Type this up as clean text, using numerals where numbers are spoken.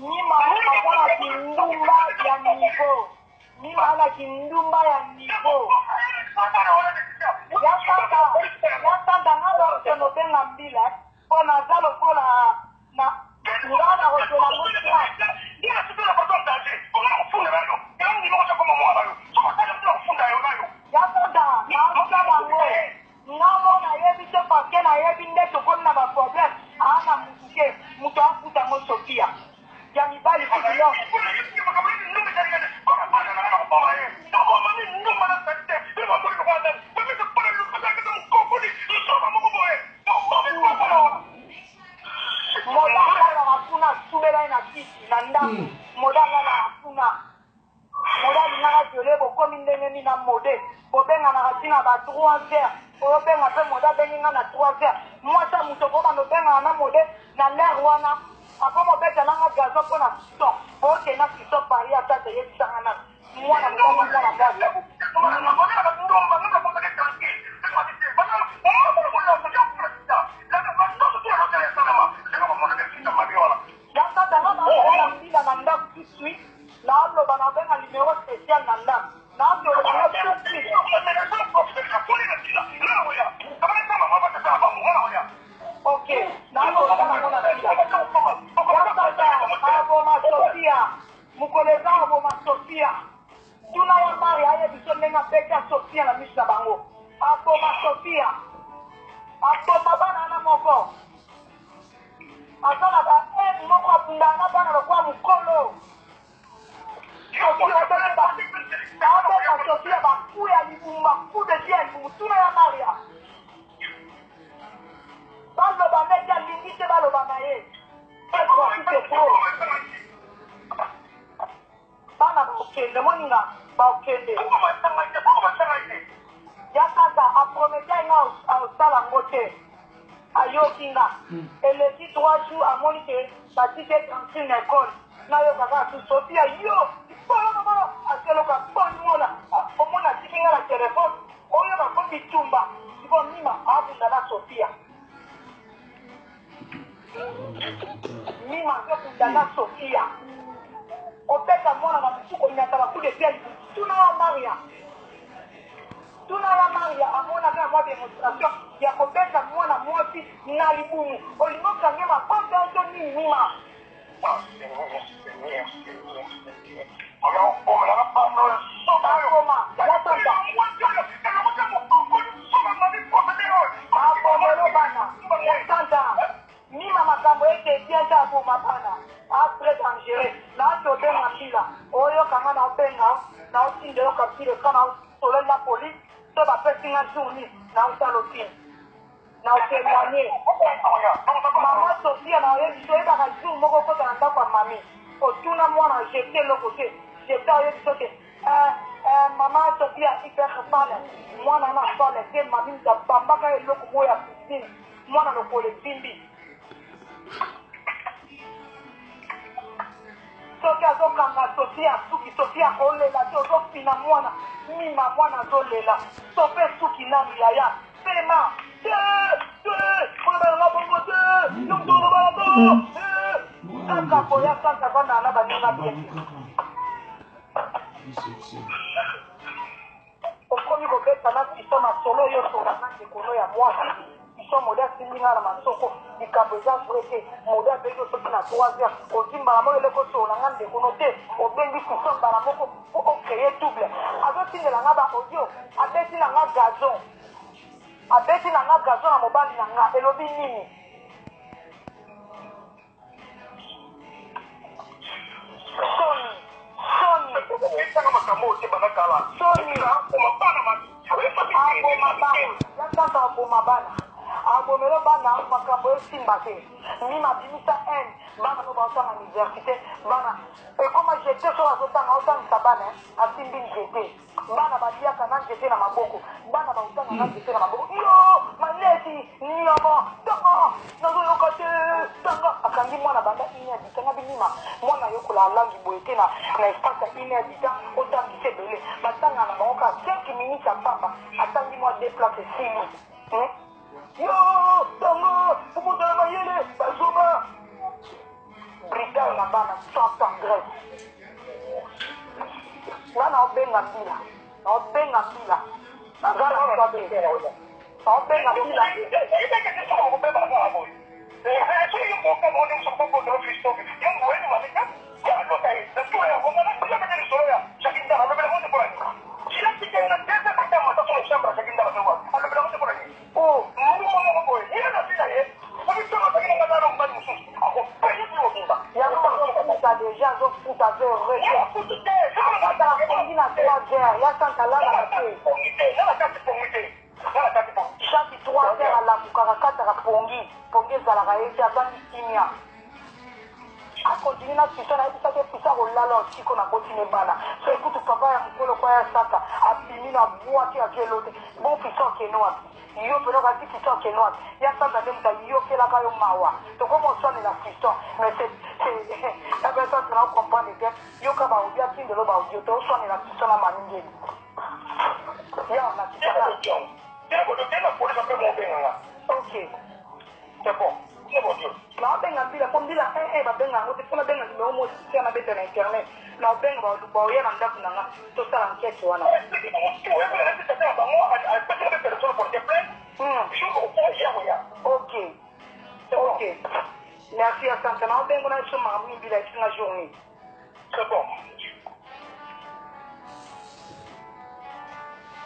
Mima aza na kindumba ya niveau. Mima aza na kindumba ya niveau. Ya tata, ya tata nga nakokende obenga mbila po naza lokola na nga nakozela ngo trace. Ya tata, nasala ngo. Nga moko nayebi te parce que nayebi nde tokomi na ba problème aa na mutu te mutu afuta ngo Sophia ya mibali kutu donc. Moda alalaka kuna asubela ye na kiti na ndaku moda alalaka kuna. Mode alingaka viole bokomi ndenge nini na mode bobenganaka ti na ba 3 heures oyobenga pe mode abengi nga na 3 heures mwasi ya moto okobanda obengana na mode na l'heure wana akoma obeta nanga gazon mpo na fiston bookende na fiston paris ya tata yebisanga nanu mwana mobali mwana mwasi. Ya tata nga naobenga mbila na ndaku tout suite naoloba naobenga numero special na ndaku naosolola ngo tout suite. Ok naosala ngo na mbila. Ya tata aboma Sophia mokolo eza aboma Sophia tuna ya Maria ayebiso ndenge abeta Sophia na miso na bango aboma Sophia aboma bana wana moko. Aza na ba haine moko abundaka na bana lokola mukolo. Sophie obeta ba obeta Sophia ba coup ya libumu ba coup de pied ya libumu tuna ya Maria. Baloba neti alingi te baloba na ye. Cette fois-ci c'est trop. Bana bakokende moninga bakokende. Ya tata a prometaki nga akosala ngo te ayoki nga eleki 3 jours amoni ke batiki ye tranquille na ecole nayoka kaka su Sophia yo libolo mabolo aseloka boni mwana omoni atiki nga na telephone oyoka ko bitumba sikoyo mima abunda na Sophia. Mima azobunda na Sofia. Kobeta mwana na mutu konyata ba coup de pied ya libumu. Tuna ya Maria. Tuna ya Maria amonaka ya mwa demonstration ya kobeta mwana mwasi na libumu. Olingi okange mabota to nini Mima? Abomelo bana santa mima makambo ete bien te aboma bana a très dangereux na tobenga mbila oyoka nga na obenga na otinda yo kapsule ka na osololi na police to bapesi nga jour nini na osala otini Na temoigner. Maman Sophia na oyebi oyebaka jour moko okota na ndako ya mami otuna mwana jete eloko te jete oyebi so ke eh, eh, mama Sophia hyper fale mwana wana fale te mami moto abambaka eloko moko ya cuisine mwana lokolo evimbi soki azokanga Sophia suki Sophia akolela te ozofina mwana mima mwana azolela sope suki nanu yaya Pema te te koloba na nga bongo te yo moto oloba na bongo kaka koya kaka vanda na baninga bien okomi kobeta na biso masolo oyo osola na ndeko no ya mwasi biso mode asimbi nga na masoko likambo eza vrai te mode abengi yo soki na 3 heures ozwi mbala moko eleko osolola nga ndeko no te obengi fiso mbala moko po ocreye double azotindela nga ba audio abeti na nga gazon Abeti na nga gazon na mobali na nga elobi nini? Soni, soni. Soni. Aboma bana. Ya tata aboma bana. Abomelo bana makambo esimba te. Mima abimisa haine. Bana no baotanga universite. Bana ekoma jete soki azotanga otangisa bana asimbi nzete. Bana baliaka na nzete na maboko, bana bautaka na nzete na maboko. Yo maneti nyama tanga nazoyoka te tanga akangi mwana ba. Banda une heure du temps nga bimima mwana ayokola langue boye te na na espace ya une heure du temps otangisa ebele batanga na bango kaka 5 minutes ya pamba atangi mwa deux place esili. Yo tango okozala mayele bazoba brutal na bana sans tendresse. Nga naobenga mbila, naobenga mbila, naza na choix te, naobenga mbila. Oh. Yango azofuta deja, azofuta, azo heureux na 3 heures ya santa alalaka te. Chaque 3 heures alamukaka, kataka pongi pongi, ezalaka ye te, azangi kimia. Akontinue na fiso, nayebisaki fiso akolala osiko na botini bana. So ekutu papa ya mokolo kwa ya saka abimi na bwaki, azwi elo te. Bon, fiso akende wapi? Yo mpena okasi fiso akende wapi? Ya santa nde moto ayokelaka yo mawa. Tokoma oswanela fiston, mais c'est santa na ocomprendre te. Yoka baaudio, atindelo baaudio te, oswanela fiston na mami ngeni ya olakisaka. Ok, naobenga mbila mpo mbila 11 babenga yango te mpo nabenga numero mo spécial, nabeta na internet, naobenga baoya na ndako na nga, tosala enquête wana. Ok, merci ya santa. Naobenga na biso makambo mbila esinga journée. C'est bon.